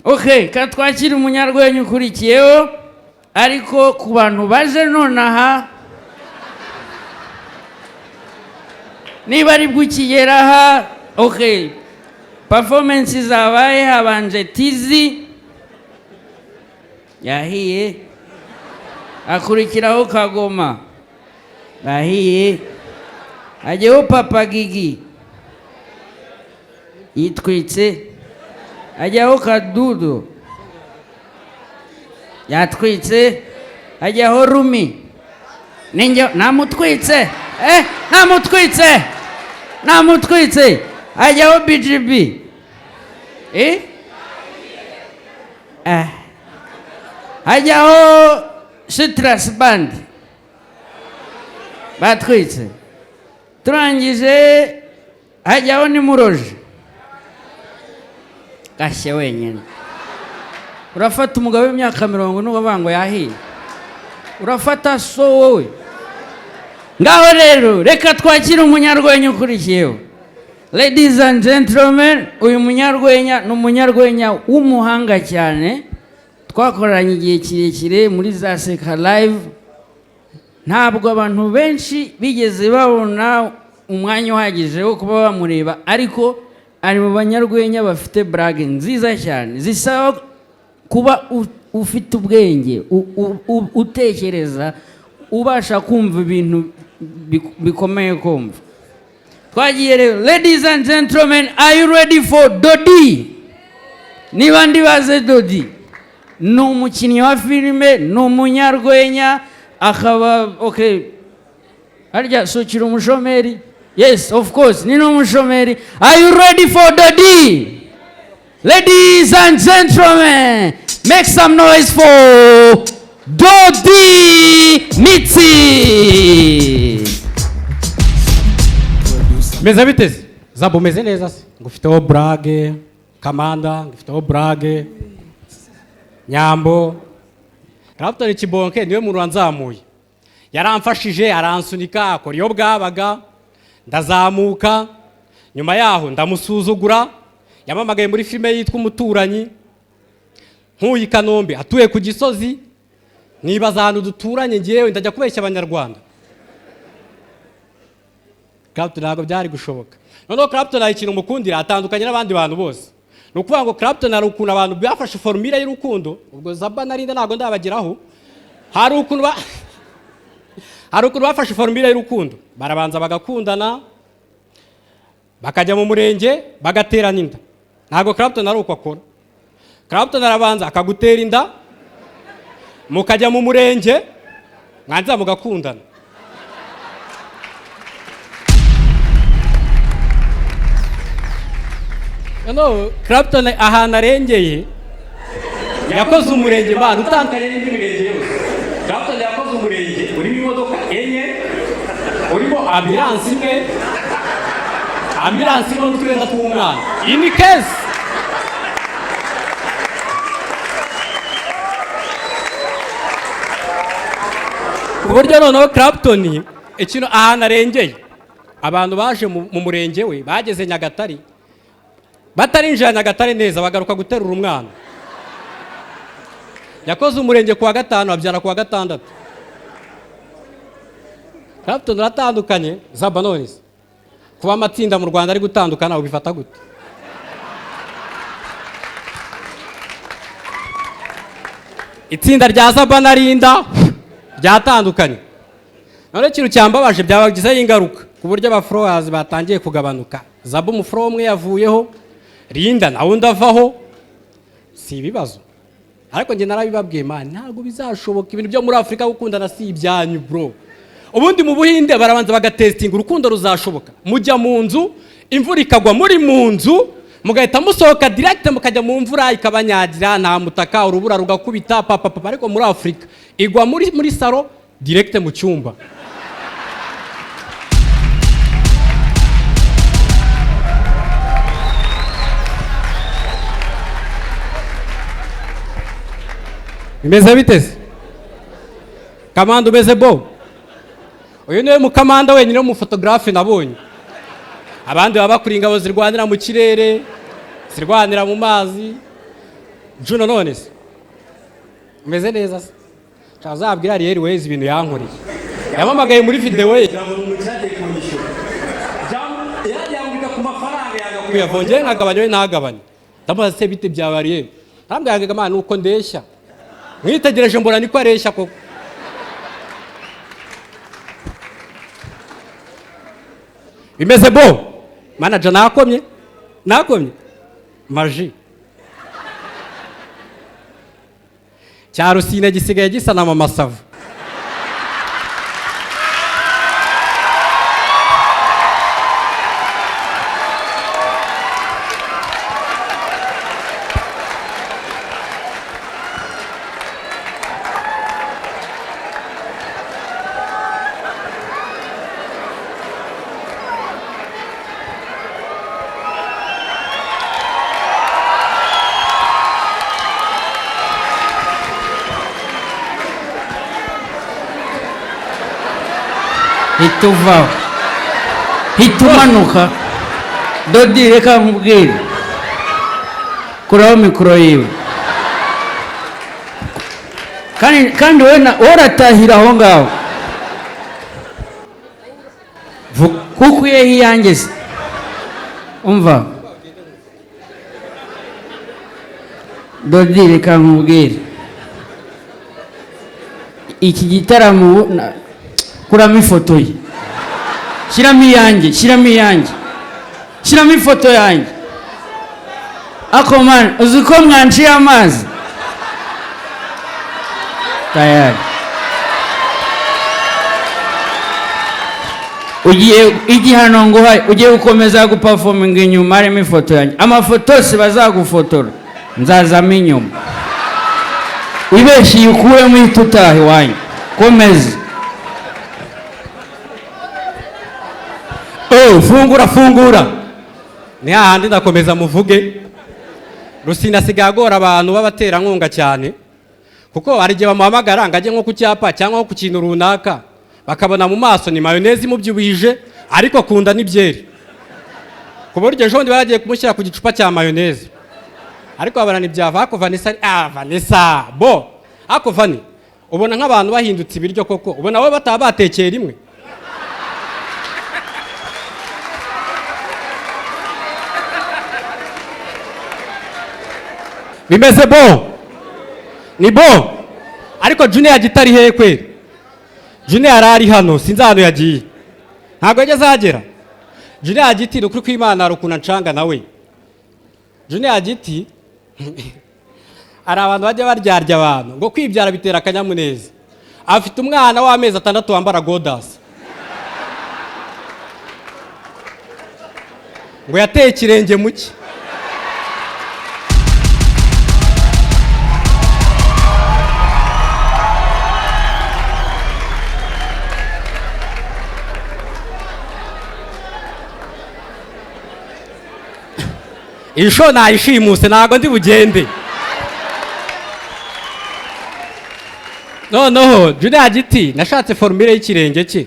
Okay, ka twakire umunyarwenya ukurikiyeho. Ariko ku bantu baje nonaha, niba ari bwo ukigera aha, okay, performance zabaye: habanje Tizi yahiye, akurikiraho Kagoma yahiye, hajyaho Papa Gigi yitwitse, hajyaho Kadudu yatwitse, hajyaho Rumi ninjye namutwitse, namutwitse, namutwitse, hajyaho BGB, hajyaho Citrus Band batwitse, turangije hajyaho Nimuroje gashye wenyine. Urafata umugabo w'imyaka 40 ukavuga ngo yahiye, urafata so wowe. Ngaho rero reka twakire umunyarwenya ukurikiyeho. Ladies and gentlemen, uyu munyarwenya ni umunyarwenya w'umuhanga cyane, twakoranye igihe kirekire muri za Seka Live. Ntabwo abantu benshi bigeze babona umwanya uhagije wo kuba bamureba, ariko ari mu banyarwenya bafite blague nziza cyane zisaba kuba ufite ubwenge, utekereza, ubasha kumva ibintu bikomeye kumva. Twagiye rero. Ladies and gentlemen, are you ready for Dodi? Niba ndibaze, Dodi ni umukinnyi wa filime, ni umunyarwenya, akaba, okay, harya sukira umushomeri? Yes, of course, ni n'umushomeri. Are you ready for Dodi? Ladies and gentlemen, make some noise for Dodi Mitsi. Meze biteze zabo, umeze neza se? Ngufiteho blague, Kamanda, ngufiteho blague, Nyambo. Clapton Kibonke niwe muntu wanzamuye, yaramfashije, aransunika, akora iyo bwabaga ndazamuka. Nyuma yaho ndamusuzugura. Yamamagaye muri filime yitwa Umuturanyi, ntuye i Kanombe, atuye ku Gisozi. Nibaza ahantu duturanye, ngewe ndajya kubeshya Abanyarwanda? Clapton ntabwo byari gushoboka. Noneho Clapton hari ikintu mukundira, atandukanye n'abandi bantu bose. Ni ukuvuga ngo Clapton hari ukuntu abantu bafashe formule y'urukundo. Ubwo Zaba narinda ntabwo ndabageraho. Hari ukuntu bafashe formule y'urukundo, barabanza bagakundana, bakajya mu murenge, bagaterana inda. Ntabwo Clapton ari uko akora. Clapton arabanza akagutera inda, mukajya mu murenge, mwanza mugakundana. No, Clapton ahantu arengeye, yakoze umurenge mbana utandukanye n'indi mirenge yose. Clapton yakoze umurenge urimo imodoka enye, urimo ambulance imwe, ambulance imwe n'utwenda tw'umwana in case. Ku buryo noneho Clapton ikintu ahantu arengeye, abantu baje mu murenge we bageze Nyagatare, batarinjira Nyagatare neza bagaruka guterura umwana. Yakoze umurenge ku wa gatanu, abyara ku wa gatandatu. Clapton uratandukanye. Zaba none kuba amatsinda mu Rwanda ari gutandukana, ubifata gute? Itsinda rya Zaba na Rinda ryatandukanye. None ikintu cyambabaje, byabagizeho ingaruka ku buryo abafollowers batangiye kugabanuka. Zaba umufollower umwe yavuyeho, Rinda nawe undi avaho. Si ibibazo, ariko njye narabibabwiye, man, ntabwo bizashoboka. Ibintu byo muri Afurika gukundana si ibyanyu, bro. Ubundi mu Buhinde barabanza bagatestinga urukundo ruzashoboka. Mujya mu nzu, imvura ikagwa muri mu nzu, mugahita musohoka direct mukajya mu mvura ikabanyagira, nta mutaka, urubura rugakubita papa papa. Ariko muri Afurika igwa muri salon, direct mu cyumba. Bimeze biteze, Kamanda? Umeze bo? Uyu niwe mukamanda wenyine w'umufotogarafe nabonye. Abandi baba bakuriye ingabo zirwanira mu kirere, zirwanira mu mazi. Juno none se umeze neza se? Azabwira Ariel Wezi ibintu yankoreye. Yamamagaye muri video ye. Yambika ku mafaranga yanga kuyavongera nkagabanya we ntagabanye. Ndamubaza se bite bya Ariel? Arambwira ngo mana uko ndeshya. Mwitegereje mbona niko areshya koko. Bimeze bo. Manager nakomye. Nakomye. Maji. Cya Rusine gisigaye gisa na Mama Sava. Hita uvaho, hita umanuka. Dodi, reka nkubwire, kuraho mikoro yiwe kandi wowe uratahira aho ngaho kuko iyo iyanjye se umva. Dodi, reka nkubwire, iki gitaramo kuramo ifoto ye, shyiramo iyanjye, shyiramo iyanjye, shyiramo ifoto yanjye. Ako man, uzi ko mwanciye amazi tayari. Ugiye igihano nguhaye, ugiye gukomeza guperforminga inyuma harimo ifoto yanjye. Amafoto yose bazagufotora nzazamo inyuma. Wibeshiye ukuremo ihita utaha iwanyu. Komeza. Oh, fungura fungura. Ni hahandi ndakomeza muvuge. Rusine asigaye agora abantu b'abaterankunga cyane, kuko hari igihe bamuhamagara ngo ajye nko ku cyapa cyangwa nko ku kintu runaka, bakabona mu maso ni mayoneze imubyibuje ariko akunda n'ibyeri, ku buryo ejo bundi baragiye kumushyira ku gicupa cya mayoneze, ariko babona ntibyava. Ako Vanessa, ah Vanessa bo, ako Vani, ubona nk'abantu bahindutse ibiryo koko, ubona bo bataba batekeye rimwe. Bimeze bo ni bo. Ariko Junior gitari hehe kweri? Junior ari hano, sinzi ahantu yagiye, ntabwo yageze ahagera. Junior giti ni ukuri kw'Imana rukuna ncanga nawe. Junior giti hari abantu bajya baryarya abantu ngo kwibyara bitera akanyamuneza. Afite umwana w'amezi 6 wambara godasi, ngo yateye ikirenge muke. Isho nayishimuse ntago ndi bugende. Noneho Junior giti nashatse formule y'ikirenge cye.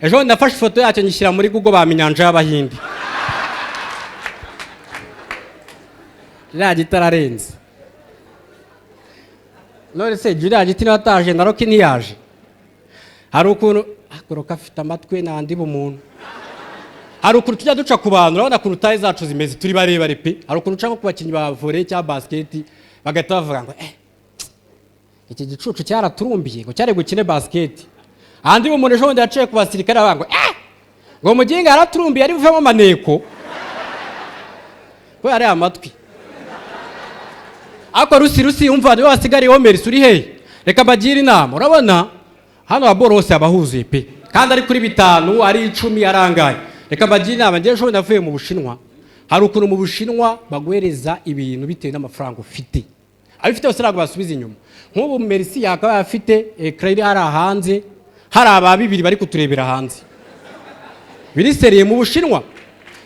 Ejo nafashe ifoto yacyo nyishyira muri Google ba minyanja y'Abahindi. Junior giti ararenze. None se Junior giti nataje na Rocky ntiyaje. Hari ukuntu akoroka afite amatwi n'andi bumuntu. Hari ukuntu tujya duca ku bantu, urabona ukuntu taye zacu zimeze, turi barebare pe. Hari ukuntu uca nko ku bakinnyi ba volley cyangwa basket bagahita bavuga ngo iki gicucu cyaraturumbiye ngo cyari gukine basket. Andi umuntu ejo bundi yaciye ku basirikare bavuga ngo ngo muginga yaraturumbiye ari buvemo maneko ko yari amatwi. Ako rusi umva niwe wasigariye Omer uri hehe? Reka mbagire inama. Urabona hano wa borose abahuzuye pe, kandi ari kuri 5 ari 10 arangaye. Reka mbagire inama. Ngewe ejo navuye mu Bushinwa, hari ukuntu mu Bushinwa baguhereza ibintu bitewe n'amafaranga ufite. Abifite bose ntabwo basubiza inyuma. Nk'ubu Merci yakaba afite ecran hari hanze, hari aba bibiri bari kuturebera hanze. Biriseriye mu Bushinwa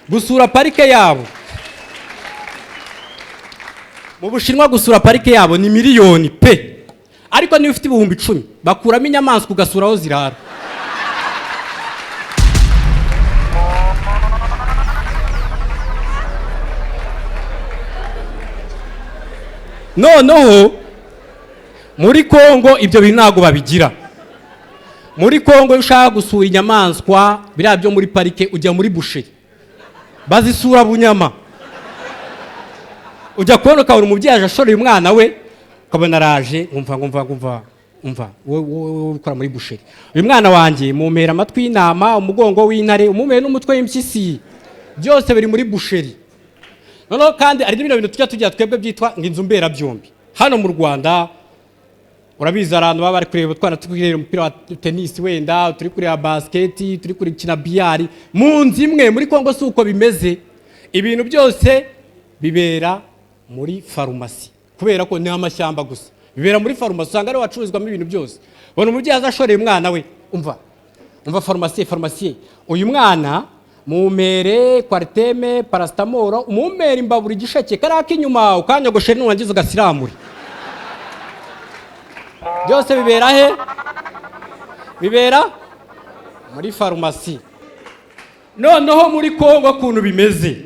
gusura parike yabo. Mu Bushinwa gusura parike yabo ni miliyoni pe. Ariko niba ufite 10,000 bakuramo inyamaswa ugasura aho zirara. Noneho muri Kongo ibyo bintu ntabwo babigira. Muri Kongo iyo ushaka gusura inyamaswa, biriya byo muri parike, ujya muri boucherie, bazisura bunyama. Ujya kubona ukabona umubyeyi aje ashoreye umwana we, ukabona araje, nkumva nkumva nkumva umva wowe, wowe ukora muri boucherie, uyu mwana wanjye mumpera amatwi y'intama, umugongo w'intare, umumpere n'umutwe w'impyisi, byose biri muri boucherie. Noneho kandi hari n'ibindi bintu tujya tugira twebwe byitwa ngo inzu mberabyombi. Hano mu Rwanda urabizi, abantu baba bari kureba utwana turi kureba umupira wa tenisi, wenda turi kureba basiketi, turi gukina biyari mu nzu imwe. Muri Kongo si uko bimeze. Ibintu byose bibera muri farumasi, kubera ko ni amashyamba gusa. Bibera muri farumasi, usanga ariho hacururizwamo ibintu byose. Ubona umubyeyi aza ashoreye umwana we, umva umva farumasi, farumasi, uyu mwana mumpere Coartem, paracetamol, umumpere imbabura, igisheke kariya k'inyuma, ukanyogoshe, nurangiza ugasiramure. Byose bibera he? Bibera muri farumasi. Noneho muri Kongo ukuntu bimeze,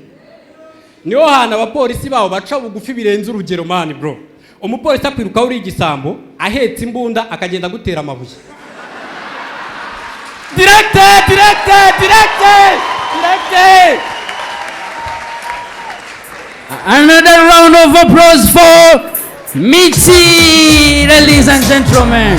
niho hantu abapolisi babo baca bugufi birenze urugero. Man, bro, umupolisi akwirukaho uri igisambo ahetse imbunda, akagenda agutera amabuye direct, direct, direct, direct. Another round of applause for Mitzi, ladies and gentlemen.